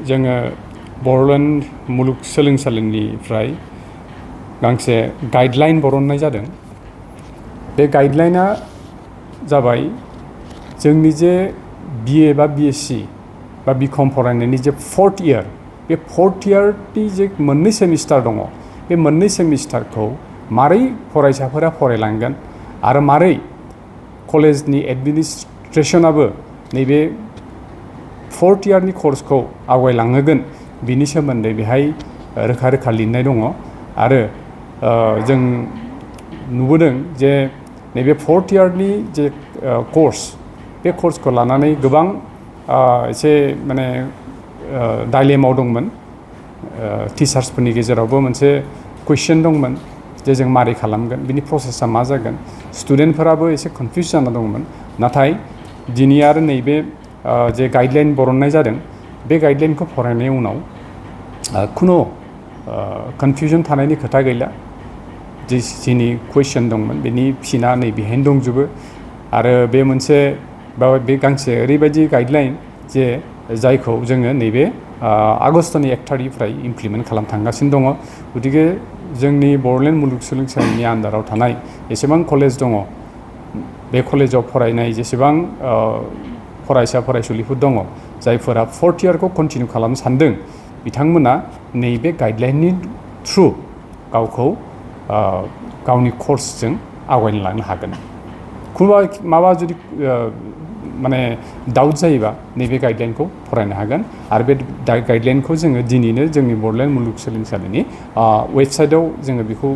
जोङो बड'लेण्ड मुलुगसोलोंसालिनिफ्राय गांसे गाइडलाइन बरननाय जादों। बे गाइडलाइना जाबाय जोंनि जे BA बा BSc बा BCom फरायनायनि जे 4th year, बे 4th yearनि जे मोननै सेमिस्टार दङ, बे मोननै सेमिस्टारखौ मारै फरायसाफोरा फरायलांगोन आरो मारै कलेजनि एडमिनिस्ट्रेसनाबो नैबे 4th yearनि कर्सखौ आवगायलांहोगोन बिनि सोमोन्दै बेहाय रोखा रोखा लिरनाय दङ। आरो जों नुबोदों जे नैबे 4th yearनि जे कर्स, बे कर्सखौ लानानै गोबां एसे माने डाइलेमाव दंमोन। टिचार्सफोरनि गेजेरावबो मोनसे कुइसन दंमोन जे जों मारै खालामगोन, बिनि प्रसेसा मा जागोन। स्टुडेन्टफोराबो एसे कनफिउज जाना दंमोन। नाथाय दिनै आरो नैबे जे गाइडलाइन बरननाय जादों, बे गाइडलाइनखौ फरायनायनि उनाव खुनु कनफिउजन थानायनि खोथा गैला। जिनि कुइसन दंमोन बेनि फिना नै बेहायनो दंजोबो। आरो बे मोनसे बे गांसे ओरैबायदि गाइडलाइन जे जायखौ जोङो नैबे आगष्टनि 1 थारिखनिफ्राय इमप्लिमेन्ट खालामथांगासिनो दङ। गतिके जोंनि बड'लेण्ड मुलुगसोलोंसालिनि आन्दाराव थानाय जेसेबां कलेज दङ, बे कलेजाव फरायनाय जेसेबां फरायसा फरायसुलिफोर दङ, जायफोरा 4th yearखौ कन्टिनिउ खालामनो सानदों, बिथांमोना नैबे गाइडलाइननि थ्रु गावखौ गावनि कर्सजों आवगायनो लांनो हागोन। माबा जुदि माने डाउट जायोबा नैबे गाइडलाइनखौ फरायनो हागोन। आरो बे गाइडलाइनखौ जोङो दिनैनो जोंनि बड'लेण्ड मुलुगसोलोंसालिनि वेबसाइटआव जोङो बेखौ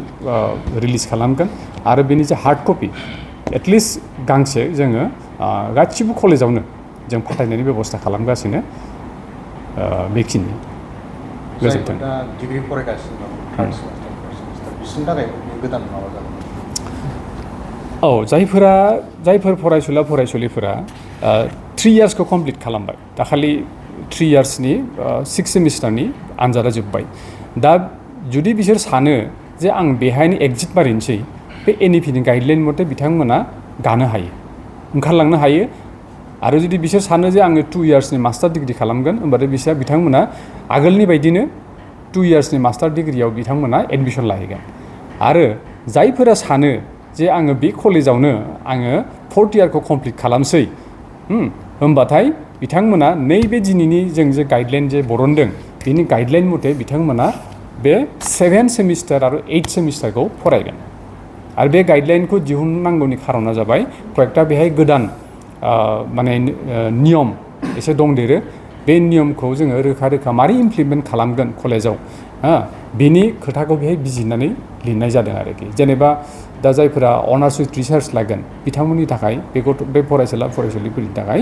रिलिज खालामगोन। आरो बेनि जे हार्ड कपि एटलिस्ट गांसे जोङो गासिबो कलेजावनो जों फाथायनायनि बेबस्था खालामगासिनो। बेखिनि गोजोन्थों। दा डिग्री फरायगासिनो दं, 3rd सेमिस्टार 4th सेमिस्टार, बिसोरनि थाखाय गोदान माबा जागोन। जायफोर फरायसुलिफोरा 3 yearsखौ कमप्लिट खालामबाय, दाखालि 3 yearsनि 6th सेमिस्टारनि आनजादा जोब्बाय। दा जुदि बिसोर सानो जे आं बेहायनो एग्जिट मारिनोसै, बे NEPनि गाइडलाइन मथे बिथांमोना गानो हायो, ओंखारलांनो हायो। आरो जुदि बिसोर सानो जे आङो 2 yearsनि मास्टार डिग्री खालामगोन, होमबाथाय बिथांमोना आगोलनि बायदिनो 2 yearsनि मास्टार डिग्रीयाव बिथांमोना एडमिसन लाहैगोन। आरो जायफोरा सानो जे आङो बे कलेजावनो आङो 4th yearखौ कमप्लिट खालामसै, होमबाथाय बिथांमोना नैबे दिनैनि जों जे गाइडलाइन जे बरनदों, बेनि गाइडलाइन मथे बिथांमोना बे 7th सेमिस्टार आरो 8th सेमिस्टारखौ फरायगोन। आरो बे गाइडलाइनखौ दिहुननांगौनि खारना जाबाय कয়েকটা बेहाय गोदान माने नियम एसे दंदेरो। बे नियमखौ जोङो रोखा रोखा मारै इमप्लिमेन्ट खालामगोन कलेजाव, बेनि खोथाखौ बेहाय बिजिरनानै लिरनाय जादों आरोखि। जेनेबा दा जायफोरा अनार्स उइथ रिसार्च लागोन, बिथांमोननि थाखाय बे फरायसुलिफोरनि थाखाय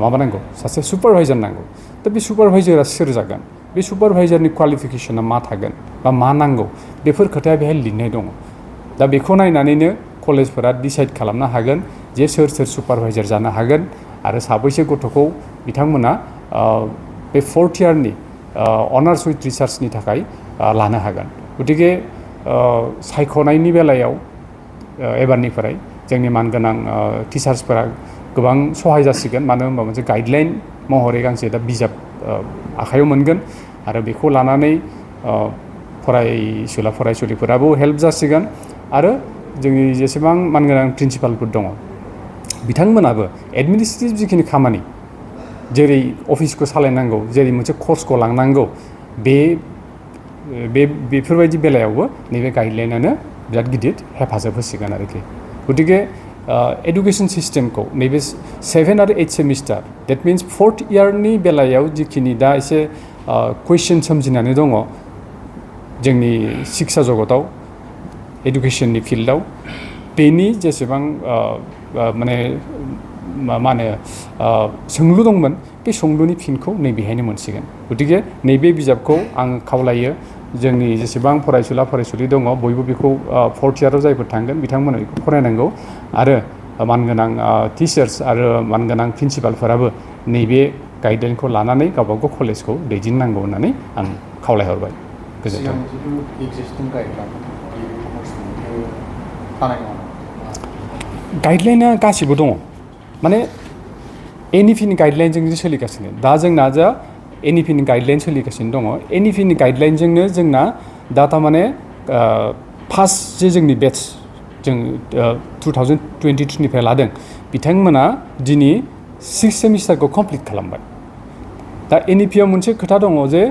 माबा नांगौ, सासे सुपारभाइजार नांगौ। दा बे सुपारभाइजारा सोर जागोन, बे सुपारभाइजारनि क्वालिफिकेसना मा थागोन बा मा नांगौ, बेफोर खोथाया बेहाय लिरनाय दङ। दा बेखौ नायनानैनो कलेजफोरा डिसाइड खालामनो हागोन जे सोर सुपारभाइजार जानो हागोन आरो साबैसे गथ'खौ बिथांमोना बे 4th yearनि अनार्स उइथ रिसार्चनि थाखाय लानो हागोन। गतिके सायख'नायनि बेलायाव एबारनिफ्राय जोंनि मानगोनां टिचार्सफोरा गोबां सहाय जासिगोन। मानो होनबा मोनसे गाइडलाइन महरै गांसे दा बिजाब आखायाव मोनगोन। आरो बेखौ लानानै फरायसुलिफोराबो हेल्प जासिगोन। आरो जोंनि जेसेबां मानगोनां प्रिन्सिपालफोर दङ, बिथांमोनाबो एडमिनिस्ट्रेटिभ जिखिनि खामानि, जेरै अफिसखौ सालायनांगौ, जेरै मोनसे कर्सखौ लांनांगौ, बेफोरबायदि बेलायावबो नैबे गाइडलाइनानो बिराद गिदिर हेफाजाब होसिगोन आरोखि। गतिके एडुकेसन सिस्टेमखौ नैबे 7 आरो 8 सेमिस्टार, डेट मिन्स 4th yearनि बेलायाव जिखिनि दा एसे कुइसन सोमजिनानै दङ जोंनि शिक्षा जगताव, एडुकेसननि फिल्डआव, बेनि जेसेबां माने मा होनो सोंलु दंमोन, बे सोंलुनि फिनखौ नैबेहायनो मोनसिगोन। गतिके नैबे बिजाबखौ आं खावलायो जोंनि जेसेबां फरायसुलि दङ, बयबो बेखौ 4th yearआव जायफोर थांगोन बिथांमोना बेखौ फरायनांगौ। आरो मानगोनां टिचार्स आरो मानगोनां प्रिन्सिपालफोराबो नैबे गाइडलाइनखौ लानानै गावबागाव कलेजखौ दैदेननांगौ होननानै आं खावलायहरबाय। गोजोन्थों। गाइडलाइना गासिबो दङ, माने NEPनि गाइडलाइनजों सोलिगासिनो। दा जोंना जा NEP नि गाइडलाइन सोलिगासिनो दङ NEP नि गाइडलाइनजोंनो जोंना दा थारमाने फार्स्ट जे जोंनि बेच जों 2022 निफ्राय लादों बिथांमोना दिनै 6 सेमिस्टारखौ कमप्लिट खालामबाय दा NEP आव मोनसे खोथा दङ जे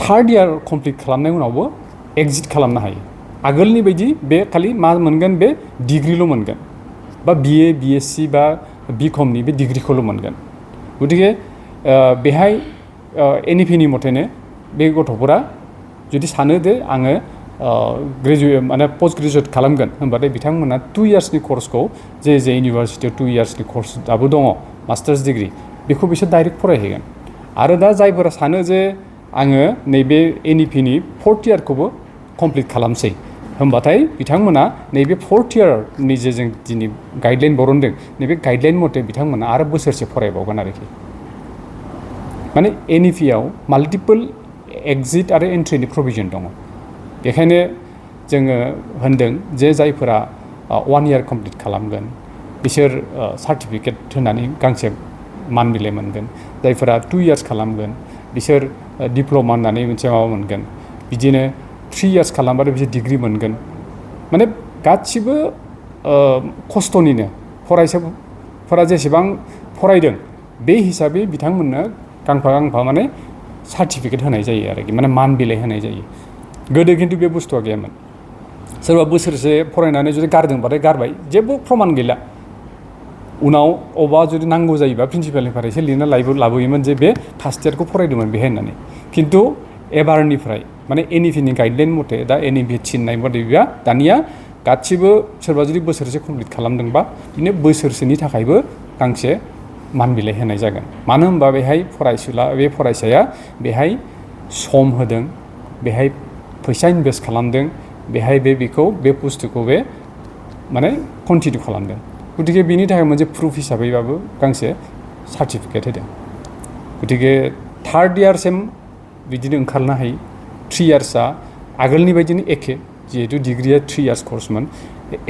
थार्ड इयार कमप्लिट खालामनायनि उनावबो एग्जिट खालामनो हायो आगोलनि बायदि बे खालि मा मोनगोन बे डिग्रिल' मोनगोन बा BA BSc बा BCom नि बे डिग्रिखौल' मोनगोन गतिके बेहाय NEP नि मथेनो बे गथ'फोरा जुदि सानो दे आङो ग्रेजुवेट माने पोस्ट ग्रेजुवेट खालामगोन होनबाथाय बिथांमोना 2 इयार्सनि कर्सखौ जे इउनिभारसिटियाव 2 इयार्सनि कर्स दाबो दङ मास्टार्स डिग्रि बेखौ बिसोर डाइरेक्ट फरायहैगोन आरो दा जायफोरा सानो जे आङो नैबे NEP नि 4th इयारखौबो कमप्लिट खालामसै होनबाथाय बिथांमोना नैबे 4th इयारनि जे जों दिनै गाइडलाइन बरनदों नैबे गाइडलाइन मथे बिथांमोना आरो बोसोरसे फरायबावगोन आरोखि माने NEP आव माल्टिपल एग्जिट आरो एन्ट्रिनि प्रभिजन दङ बेखायनो जोङो होनदों जे जायफोरा 1 इयार कमप्लिट खालामगोन बिसोर सार्टिफिकेट होनानै गांसे मान बिलाइ मोनगोन जायफोरा 2 इयार्स खालामगोन बिसोर डिप्ल'मा होननानै मोनसे माबा मोनगोन बिदिनो 3 इयार्स खालामबाथाय बिसोर डिग्रि मोनगोन माने गासिबो खस्थ'निनो फरायसाफोरा जेसेबां फरायदों बे हिसाबै बिथांमोननो गांफा गांफा माने सार्टिफिकेट होनाय जायो आरोखि माने मान बिलाइ होनाय जायो गोदो खिन्थु बे बुस्थुआ गैयामोन सोरबा बोसोरसे फरायनानै जुदि गारदोंबाथाय गारबाय जेबो प्रमान गैला उनाव अबा जुदि नांगौ जायोबा प्रिन्सिपालनिफ्राय एसे लिरना लाबोयोमोन जे बे फार्स्ट इयारखौ फरायदोंमोन बेहाय होननानै खिन्थु एबारनिफ्राय माने NEP नि गाइडलाइन मथे दा NEP थिननाय मथेबा दानिया गासिबो सोरबा जुदि बोसोरसे कमप्लिट खालामदोंबा बिदिनो बोसोरसेनि थाखायबो गांसे मान बिलाइ होनाय जागोन मानो होनबा बेहाय फरायसाया बेहाय सम होदों बेहाय फैसा इनभेस्ट खालामदों बेहाय बे बुस्थुखौ बे माने कन्टिनिउ खालामदों गतिके बिनि थाखाय मोनसे प्रुफ हिसाबैबाबो गांसे सार्टिफिकेट होदों गतिके 3rd इयारसिम बिदिनो ओंखारनो हायो 3 इयार्सआ आगोलनि बायदिनो एखे जिहेतु डिग्रिया 3 इयार्स कर्समोन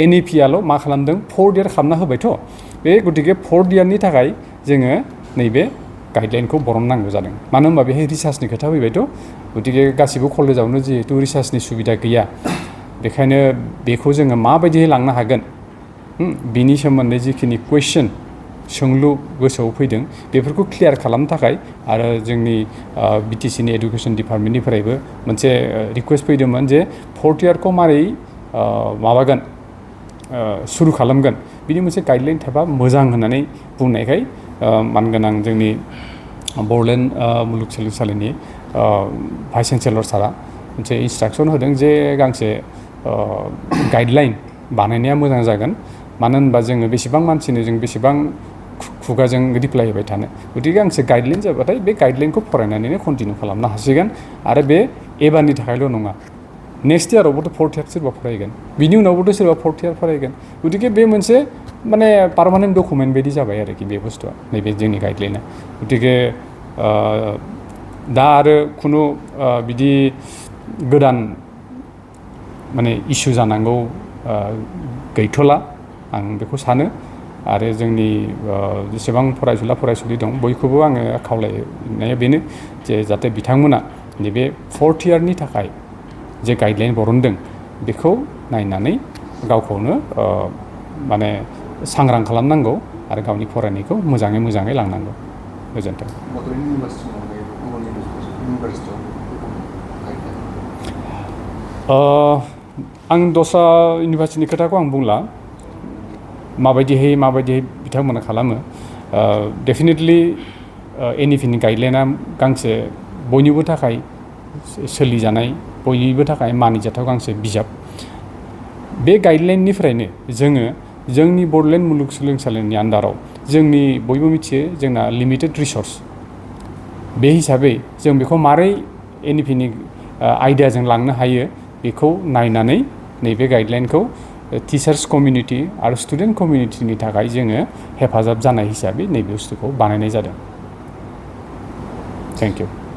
NEP आल' मा खालामदों 4th इयार खालामना होबायथ' बे गतिके 4th इयारनि थाखाय जोङो नैबे गाइडलाइनखौ बरननांगौ जादों मानो होनबा बेहाय रिसार्चनि खोथा फैबायथ' गतिके गासिबो कलेजावनो जिहेतु रिसार्चनि सुबिदा गैया बेखायनो बेखौ जोङो माबायदियै लांनो हागोन बिनि सोमोन्दै जिखिनि कुइसन सोंलु गोसोआव फैदों बेफोरखौ क्लियार खालामनो थाखाय आरो जोंनि BTC नि एडुकेसन डिपार्टमेन्टनिफ्रायबो मोनसे रिकुवेस्ट फैदोंमोन जे 4th इयारखौ मारै माबागोन सुरु खालामगोन बिनि मोनसे गाइडलाइन थाबा मोजां होननानै बुंनायखाय मानगोनां जोंनि बड'लेण्ड मुलुगसोलोंसालिनि भाइस चेन्सेलर सारा मोनसे इन्सट्राक्सन होदों जे गांसे गाइडलाइन बानायनाया मोजां जागोन मानो होनबा जोङो बेसेबां मानसिनो जों बेसेबां खुगाजों रिप्लाय होबाय थानो गतिके गांसे गाइडलाइन जाबाथाय बे गाइडलाइनखौ फरायनानैनो कन्टिनिउ खालामनो हासिगोन आरो बे एबारनि थाखायल' नङा नेक्स्ट इयारावबोथ' 4th इयार सोरबा फरायगोन बिनि उनावबोथ' सोरबा 4th इयार फरायगोन गतिके बे मोनसे माने पार्मानेन्ट डकुमेन्ट बायदि जाबाय आरोखि बे बुस्थुआ नैबे जोंनि गाइडलाइना गतिके दा आरो खुनु बिदि गोदान माने इस्यु जानांगौ गैथ'ला आं बेखौ सानो आरो जोंनि जेसेबां फरायसुलि दं बयखौबो आङो खावलायनाया बेनो जे जाहाथे बिथांमोना नैबे 4th इयारनि थाखाय जे गाइडलाइन बरनदों बेखौ नायनानै गावखौनो माने सांग्रां खालामनांगौ आरो गावनि फरायनायखौ मोजाङै लांनांगौ गोजोन्थों आं दस्रा इउनिभारसिटिनि खोथाखौ आं बुंला माबायदिहै बिथांमोना खालामो डेफिनेटलि NEP नि गाइडलाइना गांसे बयनिबो थाखाय सोलिजानाय बयनिबो थाखाय मानिजाथाव गांसे बिजाब बे गाइडलाइननिफ्रायनो जोङो जोंनि बड'लेण्ड मुलुगसोलोंसालिनि आन्दाराव जोंनि बयबो मिथियो जोंना लिमिटेड रिसर्स बे हिसाबै जों बेखौ मारै NEP नि आइडियाजों लांनो हायो बेखौ नायनानै नैबे गाइडलाइनखौ टिचार्स कमिउनिटि आरो स्टुडेन्ट कमिउनिटिनि थाखाय जोङो हेफाजाब जानाय हिसाबै नैबे बुस्थुखौ बानायनाय जादों थेंक इउ